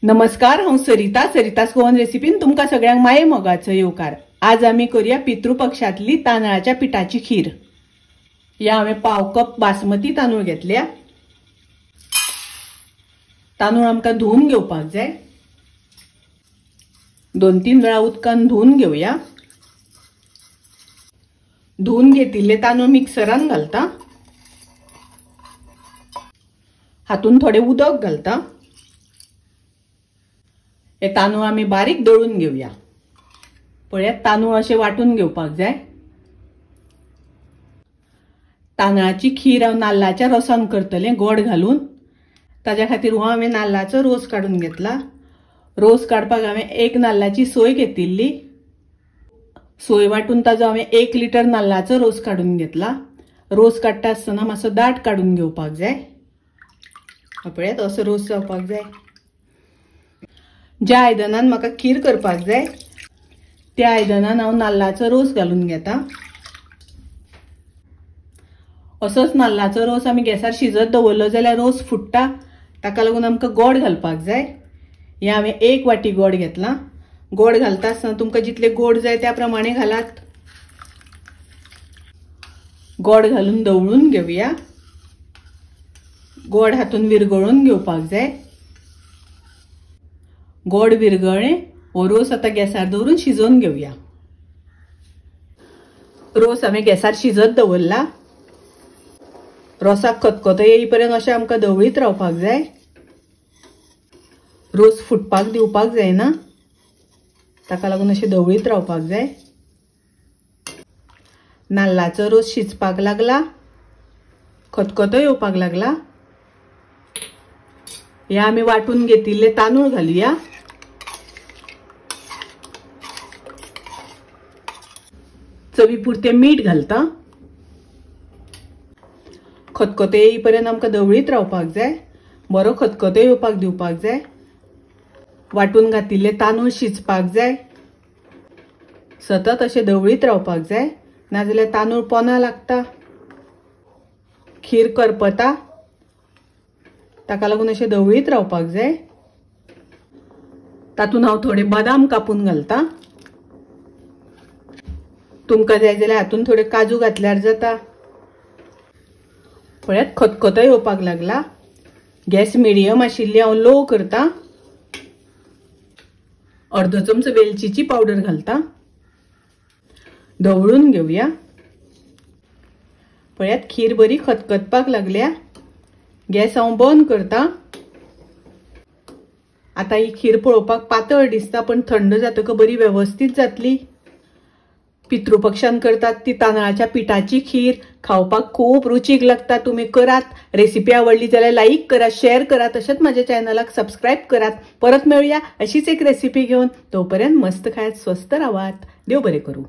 नमस्कार, हांव सरिता, सरितास गोवन रेसिपीन तुमकां सगळ्यांक माये मोगाचो येवकार। आज आमी करूया पितृपक्षांतली तांदळाच्या पिठाची खीर। या हांवें पाव कप बासमती तांदूळ घेतल्या। तांदूळ आमकां धुवन घेवपाक जाय। 2-3 वेळा उदकान धुवन घेवया। धुवन घेतिल्ले तांदूळ मिक्सरान घालता। हातून थोडे उदक घालता। हे तांदूळ आमी बारीक दळून घेवया। पळयात तांदूळ अशे वांटून घेवपाक जाय। तांदळाची खीर हांव नाल्लाच्या रोसान करतलें, गोड घालून। ताज्या खातीर हो हांवें नाल्लाचो रोस काडून घेतला। रोस काडपाक हांवें 1 नाल्लाची सोय घेतिल्ली। सोय वांटून ताजो हांवें 1 लिटर नाल्लाचो रोस काडून घेतला। रोस काडटा आसतना मातसो दाट काडून घेवपाक जाय। पळयात असो रोस जावपाक जाय। ज्या आयदनान म्हाका खीर करपाक जाय त्या आयदनान हांव नाल्लाचो रोस घालून घेता। असोच नाल्लाचो रोस आमी गॅसार शिजत दवरलो जाल्यार रोस फुट्टा, ताका लागून आमकां गोड घालपाक जाय। हें हांवें 1 वाटी गोड घेतला। गोड घालता आसतना तुमकां जितले गोड जाय त्या प्रमाणे घालात। गोड घालून दवळून घेवया। गोड हातून विरगळून घेवपाक जाय। गोड विरगळ्ळें हो रोस आतां गॅसार दवरून शिजोवन घेवया। रोस हांवें गॅसार शिजत दवरला। रोसाक खतखतो येई पर्यंत अशें आमकां दवळीत रावपाक जाय। रोस फुटपाक दिवपाक जायना, ताका लागून अशें दवळीत रावपाक जाय। नाल्लाचो रोस शिजपाक लागला, खतखतो येवपाक लागला। हे आमी वांटून घेतिल्ले तांदूळ घालुया। चवी पुरतें मीठ घालता। खतखतो येई पर्यंत आमकां दवळीत रावपाक जाय। बरो खतखतो येवपाक दिवपाक जाय। वांटून घातिल्ले तांदूळ शिजपाक जाय। सतत अशें दवळीत रावपाक जाय, नाजाल्यार तांदूळ पोना लागता, खीर करपता, ताका लागून अशें दवळीत रावपाक जाय। तातूंत हांव थोडे बदाम कापून घालता। तुमकां जाय जाल्यार हातूंत थोडे काजू घातल्यार जाता। पळयात खतखतो येवपाक लागला। गॅस मिडियम आशिल्ली हांव लो करता। अर्दो चमचो वेलचीची पावडर घालता। धवळून घेवया। पळयात खीर बरी खतखतपाक लागल्या। गॅस हांव बंद करता। आतां ही खीर पळोवपाक पातळ दिसता, पण थंड जातकच बरी वेवस्थीत जातली। पितृपक्षान करतात ती तांदळाच्या पिठाची खीर खावपाक खूब रुचीक लागता। तुमी करात। रेसिपी आवडली जाल्यार लायक करात, शेअर करात, तशेंच माझ्या चॅनलाक सबस्क्रायब करात। परत मेळुया अशीच एक रेसिपी घेवन। तोपर्यंत मस्त खायात, स्वस्थ रावात। देव बरें करूं।